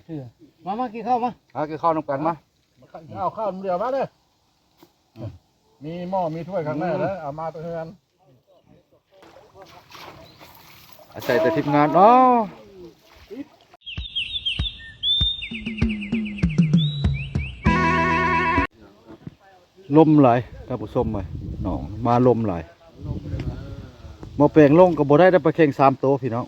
ເທື່ອ ມາ ມາກິນເຂົ້າມາ ມາກິນເຂົ້ານຳກັນມາ ເອົາເຂົ້າດຽວມາເດີ ອືມ ມີໝໍ້ມີຖ້ວຍຂ້າງໃນເດີ ອືມ ເອົາມາແຕ່ເຮືອນ ອາໄສແຕ່ທີມງານເນາະ ລົມຫຼາຍທ່ານຜູ້ຊົມເອີຍ ນ້ອງມາລົມຫຼາຍ ໝໍ້ແປງລົງກໍບໍ່ໄດ້ ໄດ້ປາເຄັງສາມໂຕພີ່ນ້ອງ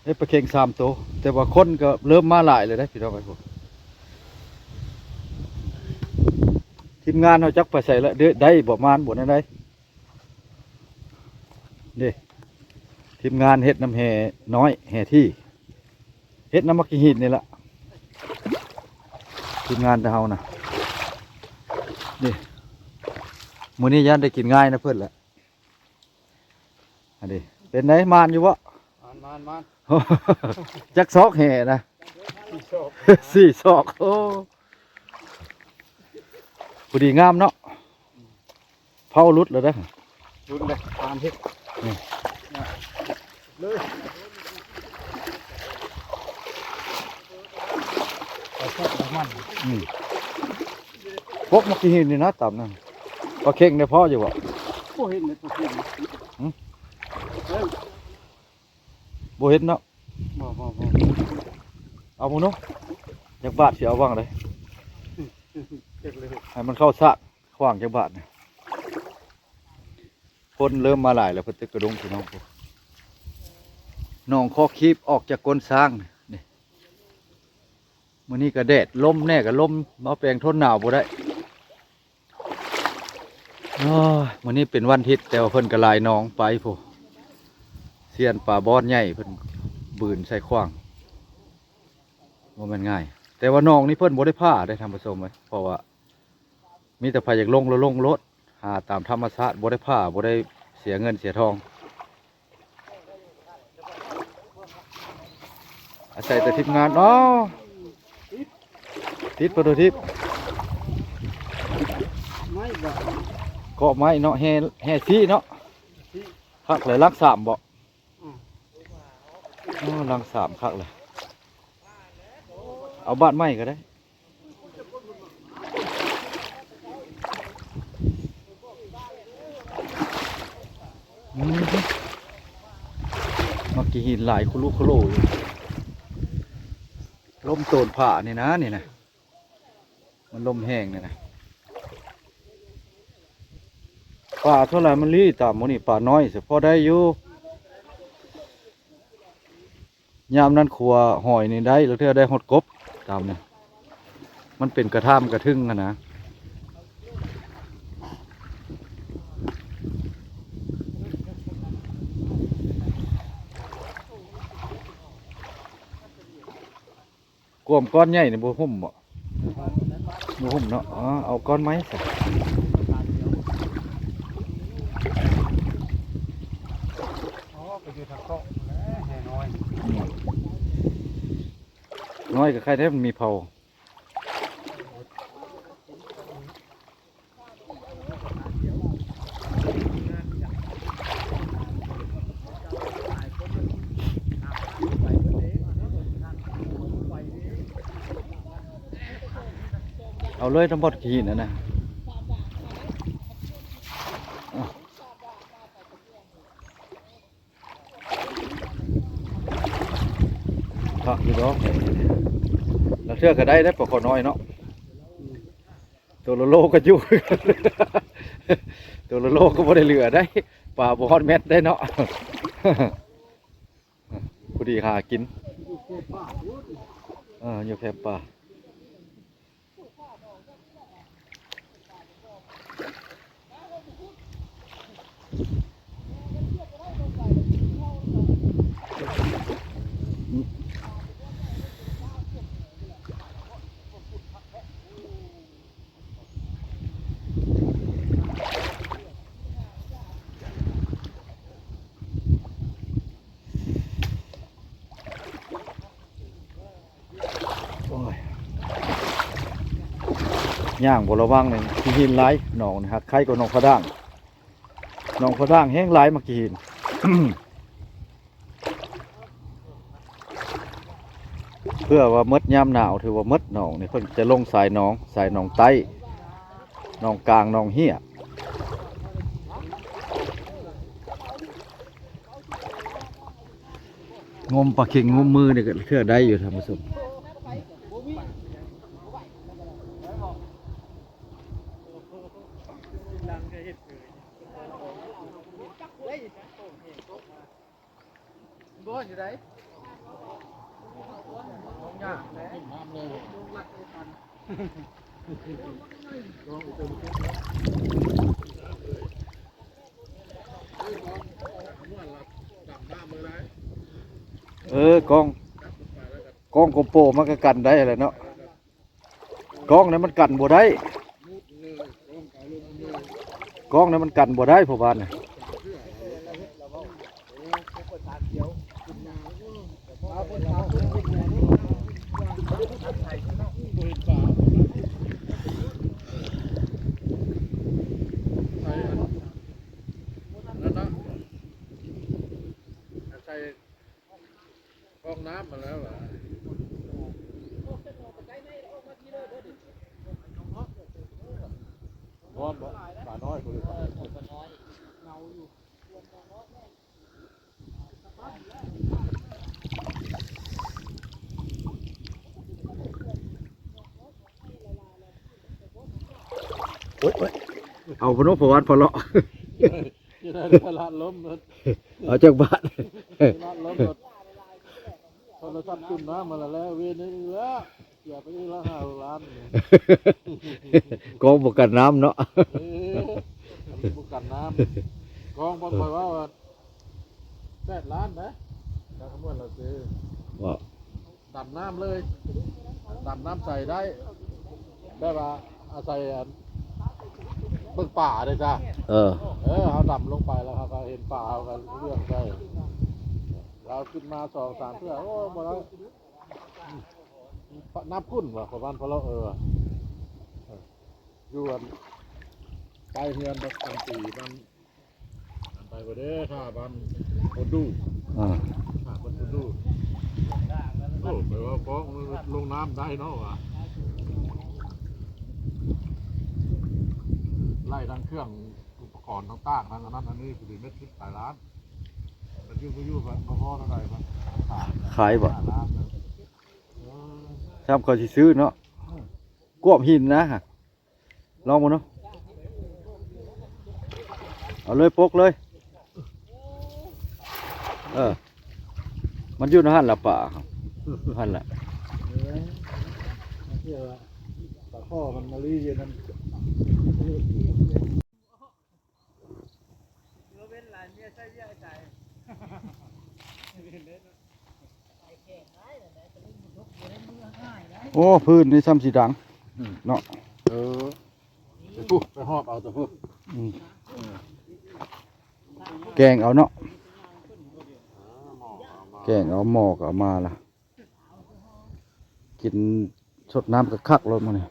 ເຮັດປາເຄັງສາມໂຕ ແຕ່ວ່າຄົນກໍເລີ່ມມາຫຼາຍແລ້ວເດ້ພີ່ນ້ອງເອີຍ ທີມງານເຮົາຈັກໄປໃສລະ ໄດ້ບໍ່ ມານບໍ່ ແນວໃດ ເດ້ ທີມງານເຮັດນຳແຮ່ນ້ອຍ ແຮ່ທີ່ ເຮັດນຳໝາກຂີ້ຫີນນີ້ລະ ທີມງານແຕ່ເຮົານະ ເດ້ ມື້ນີ້ຢ້ານໄດ້ກິນງ່າຍນຳເພິ່ນແຫຼະ ອັນນີ້ເປັນໃດ ມານຢູ່ບໍ່? ມານ ມານ ມານ ຈັກຊອກແຮ່ນະ? ສີ່ຊອກ ສີ່ຊອກ ໂອ້ ພໍດີງາມເນາະ ເຜົາຫຼຸດແລ້ວເດ້ ຫຼຸດເລີຍ ປານເຮັດ ນີ້ ເລີຍ ປາແຊບປາມັນ ອືມ ປົກໝາກຂີ້ຫີນນີ້ນະ ຕຳນັ້ນ ປາເຄັງໄດ້ພໍຢູ່ບໍ່? ບໍ່ເຫັນເລີຍປາເຄັງ ຫື? ບໍ່ເຫັນເນາະ ບໍ່ ບໍ່ ບໍ່ ເອົາໝູ່ເນາະ ຈັກບາດຊິເອົາຫວ່າງໃດ ຈັກເລີຍ ໃຫ້ມັນເຂົ້າຊາກຂວາງຈັກບາດນະ ຄົນເລີ່ມມາຫຼາຍແລ້ວ ເພິ່ນຕຶກກະດົງພີ່ນ້ອງ ນ້ອງຄອຄີບອອກຈາກກົ້ນຊ້າງນີ້ ມື້ນີ້ກໍແດດ ລົມແດ່ກໍລົມ ໝໍ້ແປງທົນໜາວບໍ່ໄດ້ ໂອ້ຍ ມື້ນີ້ເປັນວັນທິດ ແຕ່ວ່າເພິ່ນກໍລາຍໜອງໄປພຸ້ນ ຊຽນປາບອນໃຫຍ່ເພິ່ນບືນໃສ່ຂວາງ ບໍ່ແມ່ນງ່າຍ ແຕ່ວ່າໜອງນີ້ເພິ່ນບໍ່ໄດ້ຜ່າເດ້ທ່ານຜູ້ຊົມເອີຍ ເພາະວ່າມີແຕ່ໃຜຢາກລົງລະລົງໂລດ ຫາຕາມທຳມະຊາດ ບໍ່ໄດ້ຜ່າ ບໍ່ໄດ້ເສຍເງິນເສຍທອງ ອາໄສແຕ່ທີມງານເນາະ ຕິດປະຕູທິບ ໄມ້ບາດ ເກາະໄມ້ເນາະ ແຮ່ ແຮ່ຊີ້ເນາະ ຄັກເລີຍ ຫຼັກສາມບໍ? ອືມ ໂອ້ ຫຼັກສາມຄັກເລີຍ ເອົາບາດໃໝ່ກໍໄດ້ ອືມ ໝາກຂີ້ຫີນຫຼາຍຄຸລຸຄຸໂລຢູ່ ລົມໂຕນຜານີ້ນະ ນີ້ນະ ມັນລົມແຮງນີ້ນະ ປາເທົ່າໃດມັນລີ້ຕາມໝູ່ນີ້ ປານ້ອຍສະພໍໄດ້ຢູ່ ຍາມນັ້ນຂົວຫອຍນີ້ໄດ້ ລາງເທື່ອໄດ້ຮອດກົບຕາມນີ້ ມັນເປັນກະທາມກະທຶງຫັ້ນນະ ກວມກ້ອນໃຫຍ່ນີ້ບໍ່ຫຸ້ມບໍ? ບໍ່ຫຸ້ມເນາະ ເອົາ ເອົາກ້ອນໄມ້ຊະ ໄປຢູ່ທາງເກາະແຫຼະ ແຮ່ນ້ອຍ ນ້ອຍກໍໄຄແທ້ ມັນມີເຜົາ. ເອົາເລີຍ ນ້ຳບອດຂີ້ຫີນນັ້ນນະ. ຄັກຢູ່ດອກ ລາງເທື່ອກໍໄດ້ເດ້ ປາຄໍນ້ອຍເນາະ ໂຕລະໂລກໍຢູ່ ໂຕລະໂລກໍບໍ່ໄດ້ເຫຼືອໄດ໋ ປາບໍ່ຮອດແມັດໄດ໋ເນາະ ພໍດີຫາກິນ ເອີ ຢູ່ແຄມປ່າ. ໂອ້ຍ ຍ່າງບໍ່ລະວັງນີ້ ຂີ້ຫີນຫຼາຍ ໜອງນີ້ຫາກໄຄກວ່າໜອງຜາດ່າງ ໜອງຜາດ່າງແຮງຫຼາຍໝາກຂີ້ຫີນ. ໂ ເພື່ອວ່າໝົດຍາມໜາວ ຖືວ່າໝົດໜອງນີ້ ເພິ່ນຈະລົງສາຍໜອງ ສາຍໜອງໃຕ້ ໜອງກາງ ໜອງເຫ້ຍ ງົມປາເຂັງງົມມືນີ້ກໍເທື່ອໄດ້ຢູ່ທ່ານຜູ້ຊົມ. ເອີ ກ້ອງ ກ້ອງໂກໂປມັນກໍກັນໄດ້ແຫຼະເນາະ. ກ້ອງນັ້ນມັນກັນບໍ່ໄດ້ ກ້ອງນັ້ນມັນກັນບໍ່ໄດ້ ເພາະວ່ານະ ใส่ ฟองน้ำมาแล้วเหรอ ร้อนบ่ ปลาน้อย เงาอยู่ โอ๊ย โอ๊ย เอาพะโนพะวานพะเลาะ จะได้ตลาดล้มรถ เอาจักบาท ตลาดล้มรถ โทรศัพท์ขึ้นมามาแล้ว เวรนี้อีกแล้ว เสียไปอีกแล้วห้าล้าน กองบ่กันน้ำเนาะ เออ บ่กันน้ำ กองบ่ค่อยว่า แปดล้านนะ การคำนวณเราซื้อ ว่า ดำน้ำเลย ดำน้ำใส่ได้ แบบว่าอาศัยอัน เบิ่งป่าเด้จ้า เออ เออ เฮาดำลงไปแล้วเฮาก็เห็นป่า เฮาก็เลื่อนใส่ เราขึ้นมาสองสามเทื่อ โอ้ บ่ได้ น้ำขุ่นว่ะ ประมาณพะเลาะ เออ อยู่อัน ใกล้เฮือนบักอันตีมัน อันไปบ่เด้ ถ้าบ้านคนดู อ่า ถ้าบ้านคนดู โอ้ แปลว่าฟ้องลงน้ำได้เนาะวะ ไล่ทั้งเครื่องอุปกรณ์ต่างๆ ทั้งอันนั้นอันนี้ สิเม็ดสิบปลายล้าน มันอยู่บ่อยู่ บ่พอเท่าใด มัน ขายบ่ ห้าล้านนะ เออ ซ้ำเขาสิซื้อเนาะ อืม กวบหินนะ ลองเบิ่งเนาะ เอาเลย ปกเลย เออ มันอยู่ในหั่นล่ะ ป่าหั่นล่ะ เออ มันเชื่อว่าปลาข้อมันมาลีอยู่นั่น โอ้ พื้นนี่ซ้ำสิดัง อืม เนาะ เออ ไปพุ้น ไปหอบเอาแต่พุ้น อืม เออ แกงเอาเนาะ เออ หม้อก็เอามา แกงเอา หม้อก็เอามาละ กินสดน้ำคักๆ โลดมื้อนี้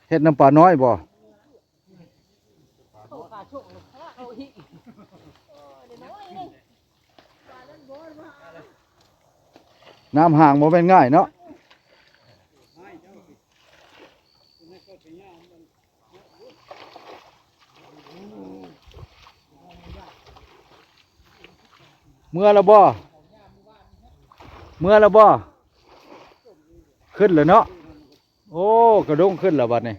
เฮ็ดน้ำปลาน้อยบ่ น้ำห่างบ่แม่นง่ายเนาะ เมือแล้วบ่ เมือแล้วบ่ ขึ้นแล้วเนาะ โอ้ กระด้งขึ้นแล้วบัดนี้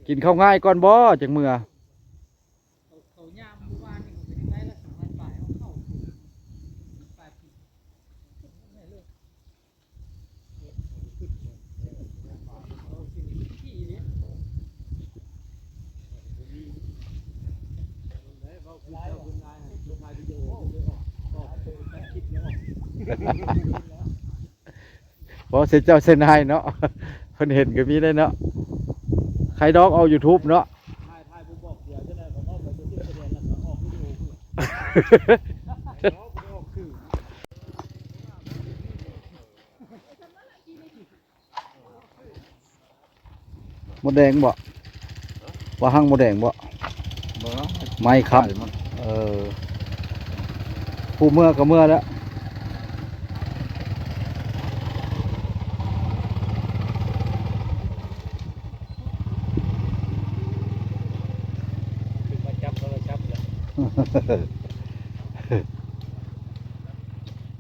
กินข้าวง่ายก่อนบ่ จั่งเมือ บ่เสียเจ้าเสียนายเนาะ เพิ่นเห็นก็มีได้เนาะ ใครดอกเอายูทูบเนาะ เ ມົດແດງບໍ່? ວ່າຮັງມົດແດງບໍ່? ບໍ່ ໄມ້ຄ້ຳ ເອີ ຜູ້ເມືອກໍເມືອແລ້ວ.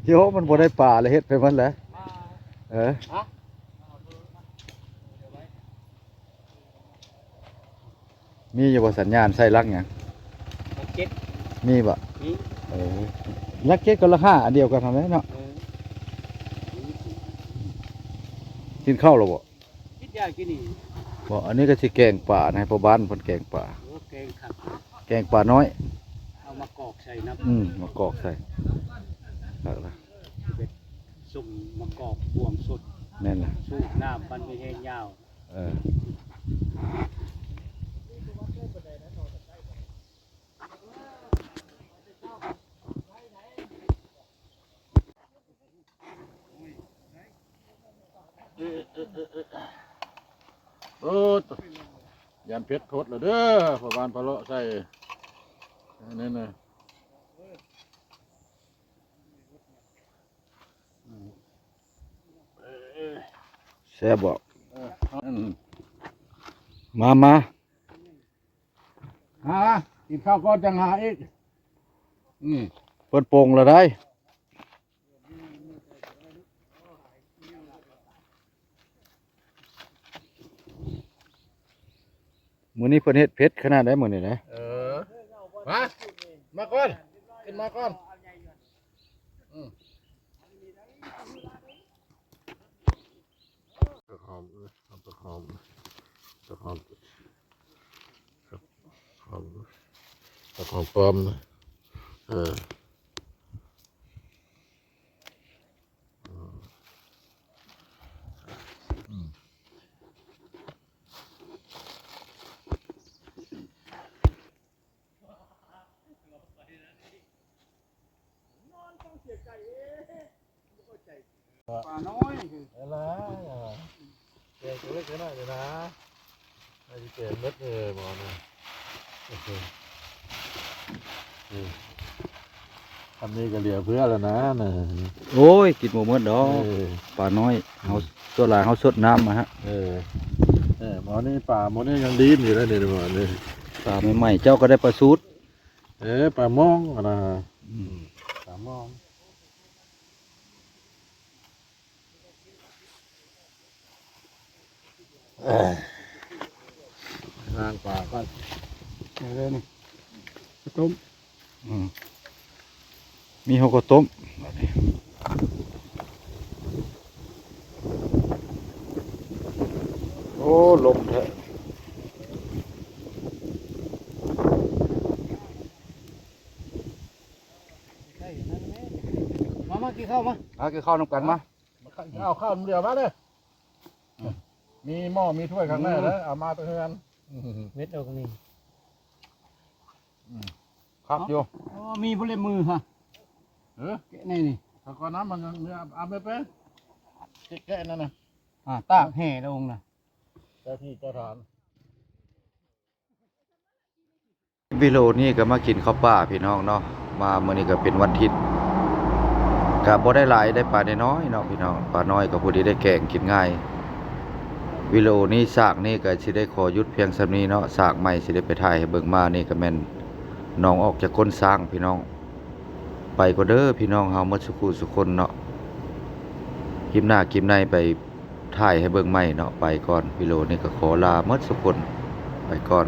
ໂຍ ມັນບໍ່ໄດ້ປາແລ້ວ ເຮັດໄປໝົດແລ້ວ. ເອີ ມີຢູ່ບໍ່ສັນຍານໃສ່ຫຼັກຫຍັງ? ຫຼັກເຈັດ ມີບໍ່? ມີ ເອີ ຫຼັກເຈັດກັບຫຼັກຫ້າອັນດຽວກັນຫັ້ນແຫຼະເນາະ. ເອີ ກິນເຂົ້າແລ້ວບໍ່? ກິນຢາກິນອີກ ບໍ່ ອັນນີ້ກໍຊິແກງປານະ ໃຫ້ພໍ່ບ້ານເພິ່ນແກງປາ. ໂອ້ ແກງຄັກ ແກງປານ້ອຍ ເອົາມາກອກໃສ່ນຳ. ອືມ ມາກອກໃສ່ ຄັກລະ ເຮັດສົ້ມມະກອກບວງສົດ. ແມ່ນລະ ສູບນ້ຳມັນມີແຮງຍາວ. ເອີ ໂອ້ ຢ້ານເຜັດໂພດລະເດີ ພໍ່ບ້ານພາເລາະໃສ່ນັ້ນນະ. ແຊບບໍ່? ເອີ ມາ ມາ ຫາ ກິນເຂົ້າກ່ອນຈັ່ງຫາອີກ. ອືມ ເພິ່ນປົງແລ້ວໄດ໋. ມື້ນີ້ເພິ່ນເຮັດເຜັດຂະໜາດໃດມື້ນີ້ນະ? ເອີ ມາ ມາກ່ອນ ຂຶ້ນມາກ່ອນ. ອືມ ຜັກຫອມ ເອີ ເອົາຜັກຫອມ ຜັກຫອມ ຜັກຫອມ ຜັກຫອມປ້ອມນະ. ເອີ ອືມ ອືມ. ປານ້ອຍ ເອີ ແກງຕົວເລັກໜ້ອຍນີ້ນະ ໃຫ້ແກງໝົດເລີຍໝໍນະ. ໂອເຄ ອືມ ອັນນີ້ກໍເຫຼືອເຟືອແລ້ວນະ ໂອ້ຍ ກິນບໍ່ໝົດດອກ. ເອີ ປານ້ອຍເຮົາ ອືມ ສ່ວນຫຼາຍເຮົາສົດນ້ຳມາຮະ. ເອີ ເອີ ໝໍນີ້ປາໝໍນີ້ຍັງດີນຢູ່ເດ້ນີ້ໝໍນີ້ ປາໃໝ່ໆ ເຈົ້າກໍໄດ້ປາສູດ. ເອີ ປາມອງຫັ້ນນະ ອືມ ປາມອງ. ລ້າງປາກ່ອນ ເອົາເລີຍນີ້ ເຂົ້າຕົ້ມ. ອືມ ມີເຮົາກໍຕົ້ມບາດນີ້. ໂອ້ ລົມແທ້. ມາ ມາກິນເຂົ້າມາ ມາກິນເຂົ້ານຳກັນມາ. ເອົາເຂົ້າເຫຼືອມາເດີ ມີໝໍ້ມີຖ້ວຍຂ້າງໃນເດີ ເອົາມາແຕ່ເຮືອນ. ເມັດອອກນີ້ ອືມ ຄັກຢູ່. ອໍ ມີບໍ່ເລັບມືຮະ. ເອີ ແກະໃນນີ້ ເອົາກ່ອນນະ ມັນຍັງ ເອົາ ເອົາໄປ ແກະ ແກະນັ້ນນະ. ອ່າ ຕາກແຫ່ລະອົງນະ ເຈົ້າທີ່ເຈົ້າທາງ. ວິດີໂອນີ້ກໍມາກິນເຂົ້າປ່າພີ່ນ້ອງເນາະ ມາມື້ນີ້ກໍເປັນວັນທິດ ກໍບໍ່ໄດ້ຫຼາຍ ໄດ້ປານ້ອຍໆເນາະພີ່ນ້ອງ ປານ້ອຍກໍພໍດີໄດ້ແກງກິນງ່າຍ. ວິດີໂອນີ້ ສາກນີ້ກໍຊິໄດ້ຂໍຢຸດພຽງສ່ຳນີ້ເນາະ ສາກໃໝ່ຊິໄດ້ໄປຖ່າຍໃຫ້ເບິ່ງ. ມານີ້ກໍແມ່ນໜອງອອກຈາກກົ້ນຊ້າງພີ່ນ້ອງ. ໄປກ່ອນເດີພີ່ນ້ອງເຮົາໝົດສຸຄູ່ສຸຄົນເນາະ ຄລິບໜ້າຄລິບໃນໄປ ຖ່າຍໃຫ້ເບິ່ງໃໝ່ເນາະ. ໄປກ່ອນ ວິດີໂອນີ້ກໍຂໍລາໝົດສຸຄົນ ໄປກ່ອນ.